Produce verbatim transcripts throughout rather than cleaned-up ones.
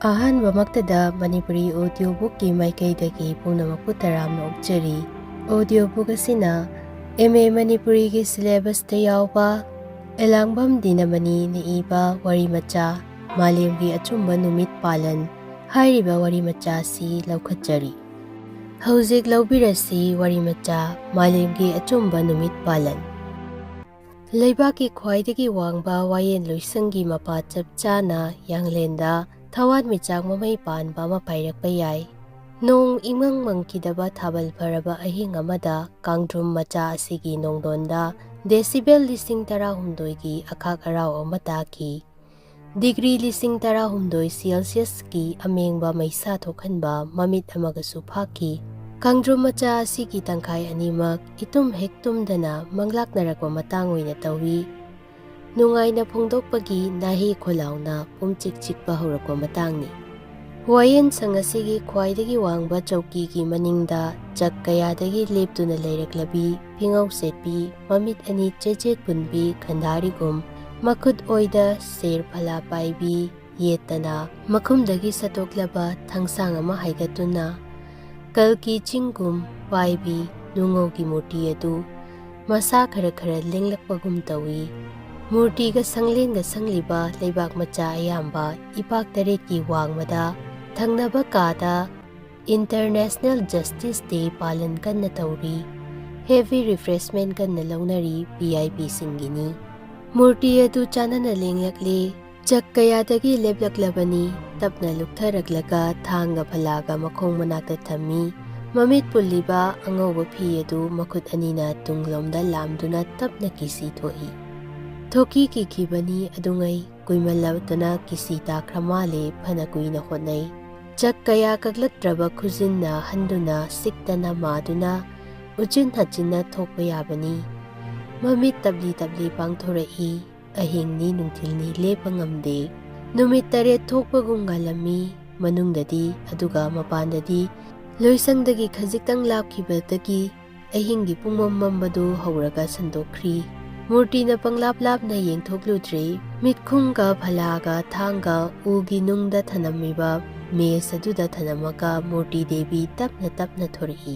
ꯑꯍꯥꯟꯕꯃꯛꯇꯗ ꯃꯅꯤꯄꯨꯔꯤ audiobookꯀꯤ ꯃꯥꯏꯀꯩꯗꯒꯤ ꯄꯨꯝꯅꯃꯛꯄꯨ ꯇꯔꯥꯝꯅ ꯑꯣꯛꯆꯔꯤ꯫ Audiobook ꯑꯁꯤꯅ M A ꯃꯅꯤꯄꯨꯔꯤꯒꯤ syllabusꯇ ꯌꯥꯎꯕ ꯑꯦꯂꯥꯡꯕꯝ ꯗꯤꯅꯃꯅꯤꯅ ꯏꯕ ꯋꯥꯔꯤ ꯃꯆꯥ ꯃꯥꯂꯦꯝꯒꯤ ꯑꯆꯨꯝꯕ ꯅꯨꯃꯤꯠ ꯄꯥꯂꯟ ꯍꯥꯏꯔꯤꯕ ꯋꯥꯔꯤ ꯃꯆꯥ ꯑꯁꯤ ꯂꯧꯈꯠꯆꯔꯤ꯫ ꯍꯧꯖꯤꯛ ꯂꯧꯕꯤꯔꯁꯤ ꯋꯥꯔꯤ ꯃꯆꯥ ꯃꯥꯂꯦꯝꯒꯤ ꯑꯆꯨꯝꯕ ꯅꯨꯃꯤꯠ ꯄꯥꯂꯟ꯫ ꯂꯩꯕꯥꯛꯀꯤ ꯈ꯭ꯋꯥꯏꯗꯒꯤ ꯋꯥꯡꯕ ꯋꯥꯌꯦꯜ ꯂꯣꯏꯁꯪꯒꯤ ꯃꯄꯥ ꯆꯞ ꯆꯥꯅ ꯌꯥꯡꯂꯦꯟꯗ ꯊꯋꯥꯟꯃꯤꯆꯥꯛ ꯃꯃꯩ ꯄꯥꯟꯕ ꯑꯃ ꯄꯥꯏꯔꯛꯄ ꯌꯥꯏ꯫ ꯅꯣꯡ ꯏꯃꯪ ꯃꯪꯈꯤꯗꯕ ꯊꯥꯕꯜ ꯐꯔꯕ ꯑꯍꯤꯡ ꯑꯃꯗ ꯀꯥꯡꯗ꯭ꯔꯨꯝ ꯃꯆꯥ ꯑꯁꯤꯒꯤ ꯅꯣꯡꯗꯣꯟꯗ decibel ꯂꯤꯁꯤꯡ ꯇꯔꯥꯍꯨꯝꯗꯣꯏꯒꯤ ꯑꯈꯥꯛ ꯑꯔꯥꯎ ꯑꯃ ꯇꯥꯈꯤ꯫ Degree ꯂꯤꯁꯤꯡ ꯇꯔꯥꯍꯨꯝꯗꯣꯏ Celsiusꯀꯤ ꯑꯃꯦꯡꯕ ꯃꯩꯁꯥ ꯊꯣꯛꯍꯟꯕ ꯃꯃꯤꯠ ꯑꯃꯒꯁꯨ ꯐꯥꯛꯈꯤ꯫ ꯀꯥꯡꯗ꯭ꯔꯨꯝ ꯃꯆꯥ ꯑꯁꯤꯒꯤ ꯇꯪꯈꯥꯏ ꯑꯅꯤꯃꯛ ꯏꯇꯨꯝ ꯍꯦꯛ ꯇꯨꯝꯗꯅ ꯃꯪꯂꯥꯛꯅꯔꯛꯄ ꯃꯇꯥꯡ ꯑꯣꯏꯅ ꯇꯧꯏ꯫ ꯅꯨꯡꯉꯥꯏꯅ ꯐꯣꯡꯗꯣꯛꯄꯒꯤ ꯅꯥꯍꯦ ꯈꯣꯜꯂꯥꯎꯅ ꯄꯨꯝꯆꯤꯛ ꯆꯤꯛꯄ ꯍꯧꯔꯛꯄ ꯃꯇꯥꯡꯅꯤ꯫ ꯋꯥꯌꯦꯜ ꯁꯪ ꯑꯁꯤꯒꯤ ꯈ꯭ꯋꯥꯏꯗꯒꯤ ꯋꯥꯡꯕ ꯆꯧꯀꯤꯒꯤ ꯃꯅꯤꯡꯗ ꯆꯛ ꯀꯌꯥꯗꯒꯤ ꯂꯦꯞꯇꯨꯅ ꯂꯩꯔꯛꯂꯕꯤ ꯐꯤꯉꯧ ꯁꯦꯠꯄꯤ, ꯃꯃꯤꯠ ꯑꯅꯤ ꯆꯦꯠ ꯆꯦꯠ ꯄꯨꯟꯕꯤ ꯈꯟꯗꯥꯔꯤꯒꯨꯝ, ꯃꯈꯨꯠ ꯑꯣꯏꯗ ꯁꯦꯔ ꯐꯂꯥ ꯄꯥꯏꯕꯤ, ꯌꯦꯠꯇꯅ ꯃꯈꯨꯝꯗꯒꯤ ꯁꯠꯇꯣꯛꯂꯕ ꯊꯥꯡꯁꯥꯡ ꯑꯃ ꯍꯥꯏꯒꯠꯇꯨꯅ ꯀꯜꯀꯤ ꯆꯤꯡꯒꯨꯝ ꯄꯥꯏꯕꯤ ꯅꯨꯡꯉꯧꯒꯤ ꯃꯨꯔꯇꯤ ꯑꯗꯨ ꯃꯁꯥ ꯈꯔ ꯈꯔ ꯂꯦꯡꯂꯛꯄꯒꯨꯝ ꯇꯧꯏ꯫ ꯃꯨꯔꯇꯤꯒ ꯁꯪꯂꯦꯟꯒ ꯁꯪꯂꯤꯕ ꯂꯩꯕꯥꯛ ꯃꯆꯥ ꯑꯌꯥꯝꯕ ꯏꯄꯥꯛ ꯇꯔꯦꯠꯀꯤ ꯋꯥꯡꯃꯗ ꯊꯪꯅꯕ ꯀꯥꯗ International Justice Day ꯄꯥꯂꯟ ꯀꯟꯅ ꯇꯧꯔꯤ꯫ Heavy refreshment ꯀꯟꯅ ꯂꯧꯅꯔꯤ V I Pꯁꯤꯡꯒꯤꯅꯤ꯫ ꯃꯨꯔꯇꯤ ꯑꯗꯨ ꯆꯥꯟꯅꯅ ꯂꯦꯡꯂꯛꯂꯤ꯫ ꯆꯛ ꯀꯌꯥꯗꯒꯤ ꯂꯦꯞꯂꯛꯂꯕꯅꯤ꯫ ꯇꯞꯅ ꯂꯨꯞꯊꯔꯛꯂꯒ ꯊꯥꯡꯒ ꯐꯂꯥꯒ ꯃꯈꯣꯡ ꯃꯅꯥꯛꯇ ꯊꯝꯃꯤ꯫ ꯃꯃꯤꯠ ꯄꯨꯜꯂꯤꯕ ꯑꯉꯧꯕ ꯐꯤ ꯑꯗꯨ ꯃꯈꯨꯠ ꯑꯅꯤꯅ ꯇꯨꯡꯂꯣꯝꯗ ꯂꯥꯝꯗꯨꯅ ꯇꯞꯅ ꯀꯤꯁꯤ ꯊꯣꯛꯏ꯫ ꯊꯣꯛꯀꯤ ꯀꯤꯈꯤꯕꯅꯤ ꯑꯗꯨꯉꯩ꯫ ꯀꯨꯏꯃꯜꯂꯗꯨꯅ ꯀꯤꯁꯤ ꯇꯥꯈ꯭ꯔ ꯃꯥꯜꯂꯦ ꯐꯅ ꯀꯨꯏꯅ ꯍꯣꯠꯅꯩ꯫ ꯆꯛ ꯀꯌꯥ ꯀꯛꯂꯛꯇ꯭ꯔꯕ ꯈꯨꯖꯤꯟꯅ ꯍꯟꯗꯨꯅ ꯁꯤꯛꯇꯅ ꯃꯥꯗꯨꯅ ꯎꯆꯤꯟ ꯍꯆꯤꯟꯅ ꯊꯣꯛꯄ ꯌꯥꯕꯅꯤ꯫ ꯃꯃꯤꯠ ꯇꯞꯂꯤ ꯇꯞꯂꯤ ꯄꯥꯡꯊꯣꯔꯛꯏ꯫ ꯑꯍꯤꯡꯅꯤ ꯅꯨꯡꯊꯤꯜꯅꯤ ꯂꯦꯞꯄ ꯉꯝꯗꯦ꯫ ꯅꯨꯃꯤꯠ ꯇꯔꯦꯠ ꯊꯣꯛꯄꯒꯨꯝ ꯉꯥꯜꯂꯝꯃꯤ꯫ ꯃꯅꯨꯡꯗꯗꯤ ꯑꯗꯨꯒ ꯃꯄꯥꯟꯗꯗꯤ ꯂꯣꯏꯁꯪꯗꯒꯤ ꯈꯖꯤꯛꯇꯪ ꯂꯥꯞꯈꯤꯕꯗꯒꯤ ꯑꯍꯤꯡꯒꯤ ꯄꯨꯡꯃꯝ ꯃꯝꯕꯗꯨ ꯍꯧꯔꯒ ꯁꯟꯗꯣꯛꯈ꯭ꯔꯤ꯫ ꯃꯨꯔꯇꯤꯅ ꯄꯪꯂꯥꯞ ꯂꯥꯞꯅ ꯌꯦꯡꯊꯣꯛꯂꯨꯗ꯭ꯔꯦ꯫ ꯃꯤꯠꯈꯨꯝꯒ ꯐꯂꯥꯒ ꯊꯥꯡꯒ ꯎꯒꯤ ꯅꯨꯡꯗ ꯊꯅꯝꯃꯤꯕ ꯃꯦꯁ ꯑꯗꯨꯗ ꯊꯅꯝꯃꯒ ꯃꯨꯔꯇꯤ ꯗꯦꯕꯤ ꯇꯞꯅ ꯇꯞꯅ ꯊꯣꯔꯛꯏ꯫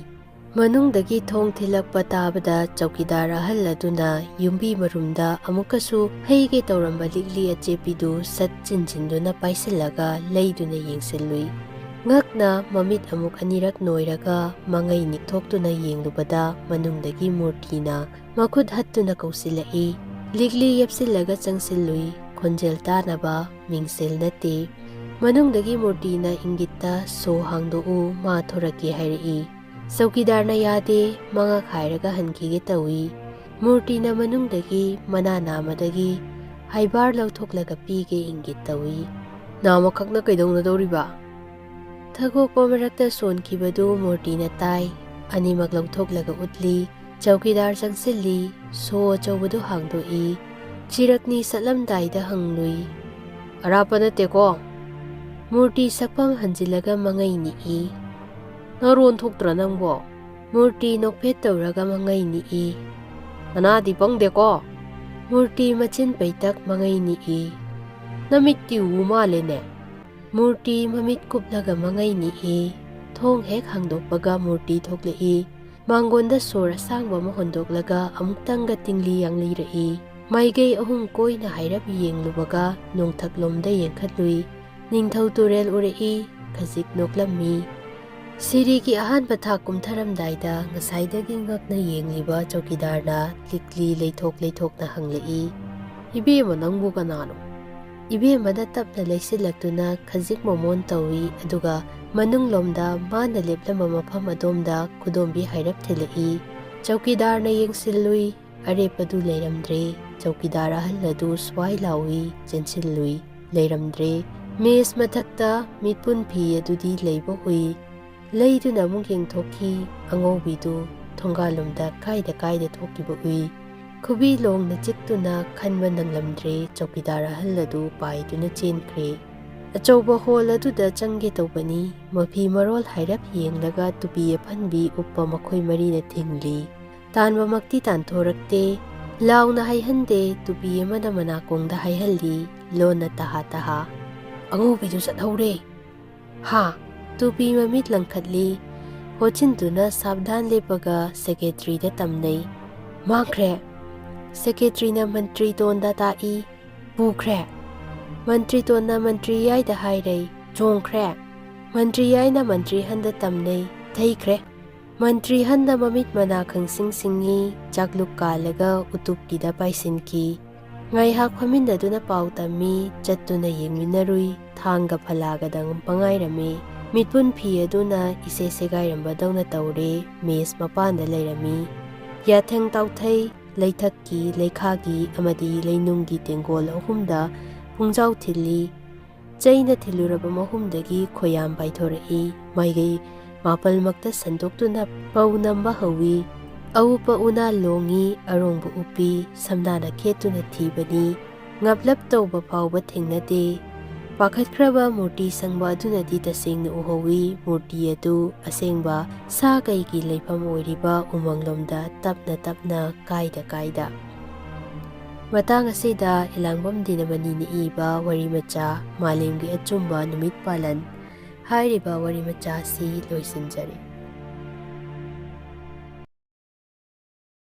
ꯃꯅꯨꯡꯗꯒꯤ ꯊꯣꯡ ꯊꯤꯜꯂꯛꯄ ꯇꯥꯕꯗ ꯆꯧꯀꯤꯗꯥꯔ ꯑꯍꯜ ꯑꯗꯨꯅ ꯌꯨꯝꯕꯤ ꯃꯔꯨꯝꯗ ꯑꯃꯨꯛꯀꯁꯨ ꯍꯩꯒꯦ ꯇꯧꯔꯝꯕ ꯂꯤꯛꯂꯤ ꯑꯆꯦꯠꯄꯤꯗꯨ ꯁꯠ ꯆꯤꯟꯁꯤꯟꯗꯨꯅ ꯄꯥꯏꯁꯤꯜꯂꯒ ꯂꯩꯗꯨꯅ ꯌꯦꯡꯁꯤꯜꯂꯨꯏ꯫ ꯉꯛꯅ ꯃꯃꯤꯠ ꯑꯃꯨꯛ ꯑꯅꯤꯔꯛ ꯅꯣꯏꯔꯒ ꯃꯉꯩ ꯅꯤꯛꯊꯣꯛꯇꯨꯅ ꯌꯦꯡꯂꯨꯕꯗ ꯃꯅꯨꯡꯗꯒꯤ ꯃꯨꯔꯇꯤꯅ ꯃꯈꯨꯠ ꯍꯠꯇꯨꯅ ꯀꯧꯁꯤꯜꯂꯛꯏ꯫ ꯂꯤꯛꯂꯤ ꯌꯦꯞꯁꯤꯜꯂꯒ ꯆꯪꯁꯤꯜꯂꯨꯏ꯫ ꯈꯣꯟꯖꯦꯜ ꯇꯥꯅꯕ ꯃꯤꯡꯁꯦꯜ ꯅꯠꯇꯦ꯫ ꯃꯅꯨꯡꯗꯒꯤ ꯃꯨꯔꯇꯤꯅ ꯏꯪꯒꯤꯠꯇ "ꯁꯣ ꯍꯥꯡꯗꯣꯛꯎ, ꯃꯥ ꯊꯣꯔꯛꯀꯦ" ꯍꯥꯏꯔꯛꯏ꯫ ꯆꯧꯀꯤꯗꯥꯔꯅ ꯌꯥꯗꯦ, ꯃꯉꯛ ꯍꯥꯏꯔꯒ ꯍꯟꯈꯤꯒꯦ ꯇꯧꯏ꯫ ꯃꯨꯔꯇꯤꯅ ꯃꯅꯨꯡꯗꯒꯤ ꯃꯅꯥ ꯅꯥꯝꯃꯗꯒꯤ ꯍꯥꯏꯕꯥꯔ ꯂꯧꯊꯣꯛꯂꯒ ꯄꯤꯒꯦ ꯏꯪꯒꯤꯠ ꯇꯧꯏ꯫ "ꯅꯥꯝꯃꯈꯛꯅ ꯀꯩꯗꯧꯅꯗꯧꯔꯤꯕ?" ꯊꯒꯣꯛꯄ ꯃꯔꯛꯇ ꯁꯣꯟꯈꯤꯕꯗꯨ ꯃꯨꯔꯇꯤꯅ ꯇꯥꯏ꯫ ꯑꯅꯤꯃꯛ ꯂꯧꯊꯣꯛꯂꯒ ꯎꯠꯂꯤ꯫ ꯆꯧꯀꯤꯗꯥꯔ ꯆꯪꯁꯤꯜꯂꯤ꯫ ꯁꯣ ꯑꯆꯧꯕꯗꯨ ꯍꯥꯡꯗꯣꯛꯏ꯫ ꯆꯤꯔꯛꯅꯤ ꯆꯠꯂꯝꯗꯥꯏꯗ ꯍꯪꯂꯨꯏ, "ꯑꯔꯥꯞꯄ ꯅꯠꯇꯦꯀꯣ?" ꯃꯨꯔꯇꯤ ꯁꯛꯐꯝ ꯍꯟꯖꯤꯜꯂꯒ ꯃꯉꯩ ꯅꯤꯛꯏ꯫ "ꯅꯔꯣꯟ ꯊꯣꯛꯇ꯭ꯔ ꯅꯪꯕꯣ?" ꯃꯨꯔꯇꯤ ꯅꯣꯛꯐꯦꯠ ꯇꯧꯔꯒ ꯃꯉꯩ ꯅꯤꯛꯏ꯫ "ꯅꯅꯥꯗꯤ ꯄꯪꯗꯦꯀꯣ?" ꯃꯨꯔꯇꯤ ꯃꯆꯤꯟ ꯄꯩꯇꯛ ꯃꯉꯩ ꯅꯤꯛꯏ꯫ "ꯅꯃꯤꯠꯇꯤ ꯎ ꯃꯥꯜꯂꯦꯅꯦ?" ꯃꯨꯔꯇꯤ ꯃꯃꯤꯠ ꯀꯨꯞꯂꯒ ꯃꯉꯩ ꯅꯤꯛꯏ꯫ ꯊꯣꯡ ꯍꯦꯛ ꯍꯥꯡꯗꯣꯛꯄꯒ ꯃꯨꯔꯇꯤ ꯊꯣꯛꯂꯛꯏ꯫ ꯃꯥꯡꯒꯣꯟꯗ ꯁꯣꯔ ꯑꯁꯥꯡꯕ ꯑꯃ ꯍꯣꯟꯗꯣꯛꯂꯒ ꯑꯃꯨꯛꯇꯪꯒ ꯇꯤꯡꯂꯤ ꯌꯥꯡꯂꯤꯔꯛꯏ꯫ ꯃꯥꯏꯀꯩ ꯑꯍꯨꯝ ꯀꯣꯏꯅ ꯍꯥꯏꯔꯞ ꯌꯦꯡꯂꯨꯕꯒ ꯅꯣꯡꯊꯛꯂꯣꯝꯗ ꯌꯦꯡꯈꯠꯂꯨꯏ꯫ ꯅꯤꯡꯊꯧ ꯇꯨꯔꯦꯜ ꯎꯔꯛꯏ꯫ ꯈꯖꯤꯛ ꯅꯣꯛꯂꯝꯃꯤ꯫ ꯁꯤꯔꯤꯒꯤ ꯑꯍꯥꯟꯕ ꯊꯥꯛ ꯀꯨꯝꯊꯔꯝꯗꯥꯏꯗ ꯉꯁꯥꯏꯗꯒꯤ ꯉꯛꯅ ꯌꯦꯡꯂꯤꯕ ꯆꯧꯀꯤꯗꯥꯔꯅ ꯂꯤꯛꯂꯤ ꯂꯩꯊꯣꯛ ꯂꯩꯊꯣꯛꯅ ꯍꯪꯂꯛꯏ, "ꯏꯕꯦꯝꯃ, ꯅꯪꯕꯨ ꯀꯅꯥꯅꯣ?" ꯏꯕꯦꯝꯃꯅ ꯇꯞꯅ ꯂꯩꯁꯤꯜꯂꯛꯇꯨꯅ ꯈꯖꯤꯛ ꯃꯣꯃꯣꯟ ꯇꯧꯏ, ꯑꯗꯨꯒ ꯃꯅꯨꯡꯂꯣꯝꯗ ꯃꯥꯅ ꯂꯦꯞꯂꯝꯕ ꯃꯐꯝ ꯑꯗꯣꯝꯗ ꯈꯨꯗꯣꯝꯕꯤ ꯍꯥꯏꯔꯞ ꯊꯤꯜꯂꯛꯏ꯫ ꯆꯧꯀꯤꯗꯥꯔꯅ ꯌꯦꯡꯁꯤꯜꯂꯨꯏ꯫ ꯑꯔꯦꯞꯄꯗꯨ ꯂꯩꯔꯝꯗ꯭ꯔꯦ꯫ ꯆꯧꯀꯤꯗꯥꯔ ꯑꯍꯜ ꯑꯗꯨ ꯁ꯭ꯋꯥꯏ ꯂꯥꯎꯏ, ꯆꯦꯟꯁꯤꯜꯂꯨꯏ꯫ ꯂꯩꯔꯝꯗ꯭ꯔꯦ꯫ ꯃꯦꯁ ꯃꯊꯛꯇ ꯃꯤꯠꯄꯨꯟ ꯐꯤ ꯑꯗꯨꯗꯤ ꯂꯩꯕ ꯎꯏ꯫ ꯂꯩꯗꯨꯅ ꯑꯃꯨꯛ ꯌꯦꯡꯊꯣꯛꯈꯤ꯫ ꯑꯉꯧꯕꯤꯗꯨ ꯊꯣꯡꯒꯥꯜꯂꯣꯝꯗ ꯀꯥꯏꯗ ꯀꯥꯏꯗ ꯊꯣꯛꯈꯤꯕ ꯎꯏ꯫ ꯈꯨꯕꯤ ꯂꯣꯡꯅ ꯆꯤꯛꯇꯨꯅ ꯈꯟꯕ ꯅꯪꯂꯝꯗ꯭ꯔꯦ꯫ ꯆꯧꯀꯤꯗꯥꯔ ꯑꯍꯜ ꯑꯗꯨ ꯄꯥꯏꯗꯨꯅ ꯆꯦꯟꯈ꯭ꯔꯦ꯫ ꯑꯆꯧꯕ ꯍꯣꯜ ꯑꯗꯨꯗ ꯆꯪꯒꯦ ꯇꯧꯕꯅꯤ꯫ ꯃꯐꯤ ꯃꯔꯣꯜ ꯍꯥꯏꯔꯞ ꯌꯦꯡꯂꯒ ꯇꯨꯄꯤ ꯑꯐꯟꯕꯤ ꯎꯞꯄ ꯃꯈꯣꯏ ꯃꯔꯤꯅ ꯊꯤꯡꯂꯤ꯫ ꯇꯥꯟꯕꯃꯛꯇꯤ ꯇꯥꯟꯊꯣꯔꯛꯇꯦ꯫ ꯂꯥꯎꯅ ꯍꯥꯏꯍꯟꯗꯦ, ꯇꯨꯄꯤ ꯑꯃꯅ ꯃꯅꯥꯀꯣꯡꯗ ꯍꯥꯏꯍꯜꯂꯤ, ꯂꯣꯟꯅ ꯇꯍꯥ ꯇꯍꯥ꯫ "ꯑꯉꯧꯕꯤꯗꯨ ꯆꯠꯍꯧꯔꯦ!" "ꯍꯥ?" ꯇꯨꯄꯤ ꯃꯃꯤꯠ ꯂꯪꯈꯠꯂꯤ꯫ ꯍꯣꯆꯤꯟꯗꯨꯅ ꯁꯥꯕꯗꯥꯟ ꯂꯦꯞꯄꯒ ꯁꯦꯀ꯭ꯔꯦꯇꯔꯤꯗ ꯇꯝꯅꯩ꯫ "ꯃꯥꯡꯈ꯭ꯔꯦ!" ꯁꯦꯀ꯭ꯔꯦꯇꯔꯤꯅ ꯃꯟꯇ꯭ꯔꯤꯇꯣꯟꯗ ꯇꯥꯛꯏ꯫ "ꯄꯨꯈ꯭ꯔꯦ!" ꯃꯟꯇ꯭ꯔꯤꯇꯣꯟꯅ ꯃꯟꯇ꯭ꯔꯤ ꯌꯥꯏꯗ ꯍꯥꯏꯔꯩ꯫ "ꯆꯣꯡꯈ꯭ꯔꯦ!" ꯃꯟꯇ꯭ꯔꯤ ꯌꯥꯏꯅ ꯃꯟꯇ꯭ꯔꯤ ꯍꯟꯗ ꯇꯝꯅꯩ꯫ "ꯊꯩꯈ꯭ꯔꯦ!" ꯃꯟꯇ꯭ꯔꯤ ꯍꯟꯗ ꯃꯃꯤꯠ ꯃꯅꯥ ꯈꯪꯁꯤꯡ ꯁꯤꯡꯉꯤ, ꯆꯥꯛꯂꯨꯛ ꯀꯥꯜꯂꯒ ꯎꯇꯨꯛꯀꯤꯗ ꯄꯥꯏꯁꯤꯟꯈꯤ꯫ ꯉꯥꯏꯍꯥꯛ ꯐꯝꯃꯤꯟꯅꯗꯨꯅ ꯄꯥꯎ ꯇꯝꯃꯤ, ꯆꯠꯇꯨꯅ ꯌꯦꯡꯃꯤꯟꯅꯔꯨꯏ, ꯊꯥꯡꯒ ꯐꯂꯥꯒꯗꯪ ꯃꯉꯥꯏꯔꯝꯃꯤ꯫ ꯃꯤꯠꯄꯨꯟ ꯐꯤ ꯑꯗꯨꯅ ꯏꯁꯦ ꯁꯦꯒꯥꯏꯔꯝꯕꯗꯧꯅ ꯇꯧꯔꯦ, ꯃꯦꯁ ꯃꯄꯥꯟꯗ ꯂꯩꯔꯝꯃꯤ꯫ ꯌꯥꯊꯪ ꯇꯥꯎꯊꯩ, ꯂꯩꯊꯛꯀꯤ, ꯂꯩꯈꯥꯒꯤ ꯑꯃꯗꯤ ꯂꯩꯅꯨꯡꯒꯤ ꯇꯦꯡꯒꯣꯜ ꯑꯍꯨꯝꯗ ꯄꯨꯡꯖꯥꯎ ꯊꯤꯜꯂꯤ꯫ ꯆꯩꯅ ꯊꯤꯜꯂꯨꯔꯕ ꯃꯍꯨꯝꯗꯒꯤ ꯈꯣꯌꯥꯝ ꯄꯥꯏꯊꯣꯔꯛꯏ꯫ ꯃꯥꯏꯀꯩ ꯃꯥꯄꯜꯃꯛꯇ ꯁꯟꯗꯣꯛꯇꯨꯅ ꯄꯧ ꯅꯝꯕ ꯍꯧꯏ꯫ ꯑꯎꯞꯄ ꯎꯅꯥ ꯂꯣꯡꯉꯤ, ꯑꯔꯣꯡꯕ ꯎꯞꯄꯤ, ꯁꯝꯅꯥꯅ ꯈꯦꯠꯇꯨꯅ ꯊꯤꯕꯅꯤ꯫ ꯉꯞꯂꯞ ꯇꯧꯕ ꯐꯥꯎꯕ ꯊꯦꯡꯅꯗꯦ꯫ ꯄꯥꯈꯠꯈ꯭ꯔꯕ ꯃꯨꯔꯇꯤ ꯁꯪꯕ ꯑꯗꯨꯅꯗꯤ ꯇꯁꯦꯡꯅ ꯎꯍꯧꯏ, ꯃꯨꯔꯇꯤ ꯑꯗꯨ ꯑꯁꯦꯡꯕ ꯁꯥ ꯀꯩꯒꯤ ꯂꯩꯐꯝ ꯑꯣꯏꯔꯤꯕ ꯎꯃꯪꯂꯣꯝꯗ ꯇꯞꯅ ꯇꯞꯅ ꯀꯥꯏꯗ ꯀꯥꯏꯗ꯫ ꯃꯇꯥꯡ ꯑꯁꯤꯗ ꯏꯂꯥꯡꯕꯝ ꯗꯤꯅꯃꯅꯤꯅ ꯏꯕ ꯋꯥꯔꯤ ꯃꯆꯥ ꯃꯥꯂꯦꯝꯒꯤ ꯑꯆꯨꯝꯕ ꯅꯨꯃꯤꯠ ꯄꯥꯂꯟ ꯍꯥꯏꯔꯤꯕ ꯋꯥꯔꯤ ꯃꯆꯥ ꯑꯁꯤ ꯂꯣꯏꯁꯤꯟꯖꯔꯦ꯫